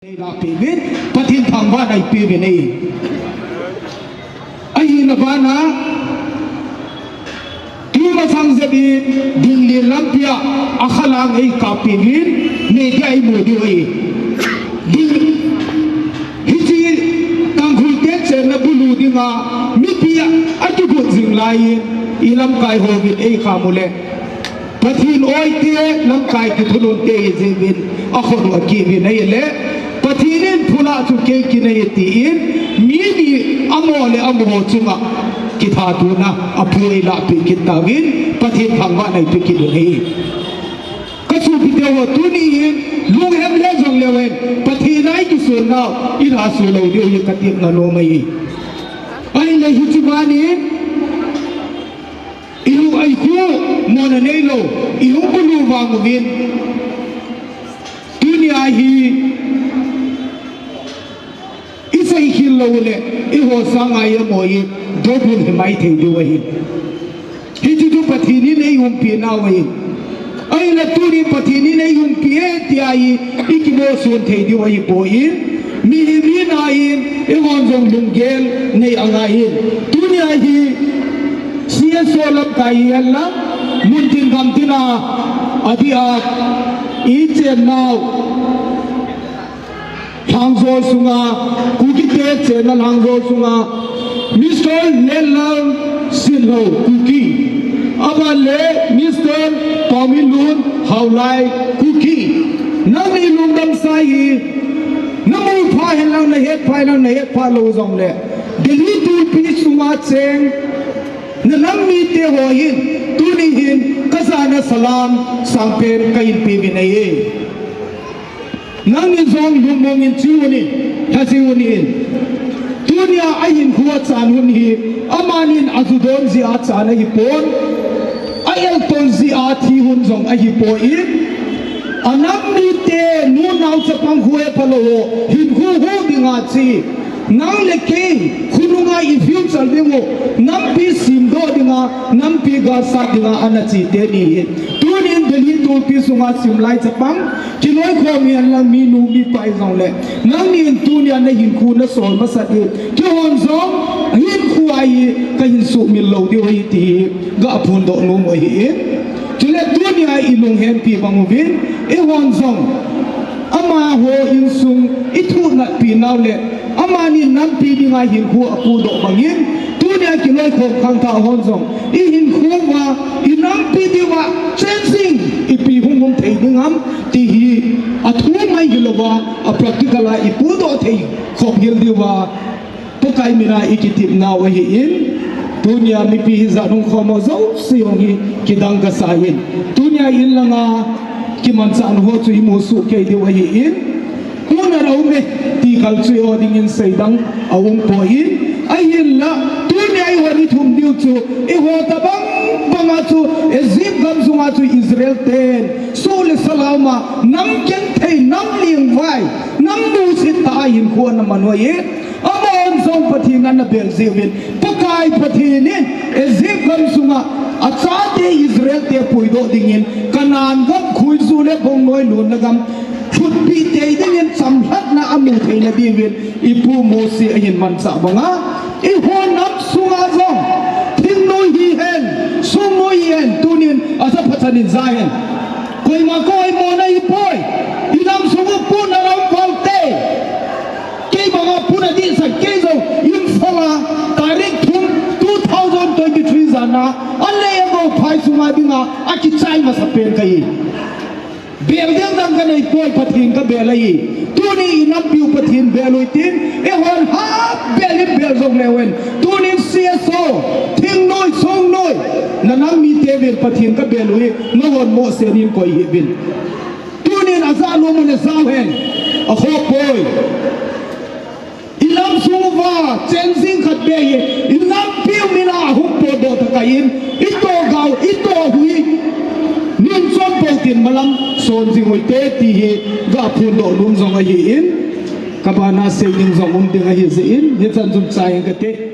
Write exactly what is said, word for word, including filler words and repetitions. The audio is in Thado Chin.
Nei la pe vin, Pathen thangvah nei pe vin ei. Ahina bana, tuma sang jep in, ding lin lampi a, akhalang ei kap pe vin, nei dia ei mu diu ei. Ding, hiche, Tangkhul te chenna bulu dinga, mipi a, akigot jing lai in, i lamkai ho vin ei khamu le. Pathen oite lamkai kithulun te hi jeh in akhut u akivin ahile, Pathen in phula chu kei kin ahi tin, mi ni amo le amo chunga kithatona aphu ei lahpeh kit tauvin, Pathen thangvah nei pe kit u ahi. Ka sopite ho, tuni hin lunghem le jong leu hen, Pathen a i kisun nau, i lhaso lou diu hi ka tepna nom ahi. Ahile hiche ban in, I hung, i khu, mona neilou, i hung bulu vang uvin. Tunia hi, i seikhel lou le, eiho sanga i amo hi, dobul hi maithei diu ahi. Hichu chu Pathen in ei umpi nau ahi. Ahile tuni Pathen in ei umpi e tia hi, i kimosun thei diu ahipoi. Mihem hina in, eihon jong lunggel nei angai in. Tunia hi, C S O lamkai hi henlang, muntin gamtin a, adeh a, i chennau. Lhangjo sunga, Kukite chenna Lhangjo sunga, Mister Lenlal Sinlhou, Kuki. Aban le Mister Paominlun Haolai, Kuki. Nangni lungdam sa hi, namu pha henlang, nahet pha henlang, nahet pha lou jongle, Delhi tulpi sunga cheng, na nam mite ho hin, tuni hin, ka jana salam, sangpen, kahin pe vin ahi. Nangni jong lungmong in che un, lhajing un. Tunia ahinkho achan hun hi, amanin aju don jeh a chan ahipon, a elton jeh a thi hun jong ahipoi. A nam mite, nu nao chapang khu e phalou ho, hinkho ho dinga che. Nang le kei, khonunga i future ding u, nampi semdoh dinga, nampi galsat dinga ana che teni hi. Tunin Delhi tulpi sunga simlai chapang, kiloikhom henlang minu mipa hijongle. Nangnin tunia nahinkho nasol masat in, keihon jong, hinkho a hi, kahin sumil lou diu ahi ti hi, ga phondoh nom u ahi. Chule tunia i lunghenpi bang uvin, eihon jong, amaho insung, i thunatpi nau le, Amanin nampi dinga hinkho apudoh bangin, tunia kiloikhom khangthah hon jong, i hinkho uva, i nampi diuva, changing, ipi hung um thei ding ham, ti hi, athu mai hilouva, a practical a i pudoh thei khop hel diuva, Pakai mina i kitepnau ahin, tunia mipi hijat hung khom ho jouse jong hi kidang kasa in, tunia in langa kimanchahna ho chu i musoh kei diu ahin, Tuna ra um e, ti kal chu eiho dingin seidang aumpoi. Ahinla, tunia eiho ni thum diu chu, eiho tabang banga chu, Egypt gam sunga chu Israel ten, soh le salam a, nam genthei, nam lengvai, nam lungset tah a hinkho ana man uve. Amahon jong Pathen ana bel jeh uvin, Pakai Pathen in Egypt gam sunga achate Israel te puidoh dingin, Canaan gam khuiju le bongnoi lonna gam, lhutpi tei dingin chamlhatna amu theina diuvin, ipu Mose ahin manchah banga, eiho nam sunga jong, thingnoi hihen, sungnoi hihen, tunin aja phaten in ja hen. Koima koima na hipoi, i nam sung u puna lam valte. Kei banga puna dihsah kei jong, Imphal a, tarik thum, two thousand twenty-three jana, alei agou phai sunga dinga, akichai masapen kahi. Bel ding dang kaneipoi, Pathen kabel ahi. Tuni i nampiu Pathen bel uhitin, eihon ha bel in bel jong leu hen. Tunin C S O, thingnoi, sungnoi, na nam mite uvin Pathen kabel uhi, nahon mohsen in koi hih uvin. Tunin ajah nom u le jao hen, akhoh poi. I nam sung uva, changing khat beh hi, i nampiu mina ahung potdoh tah kah in, i tohgao, i tohhui, nunchon pou tin malam son jing uhite ti hi, ga phondoh nom jong ahin, kabana sei ding jong um ding ahi jeh in, hichan chun chai ing kate.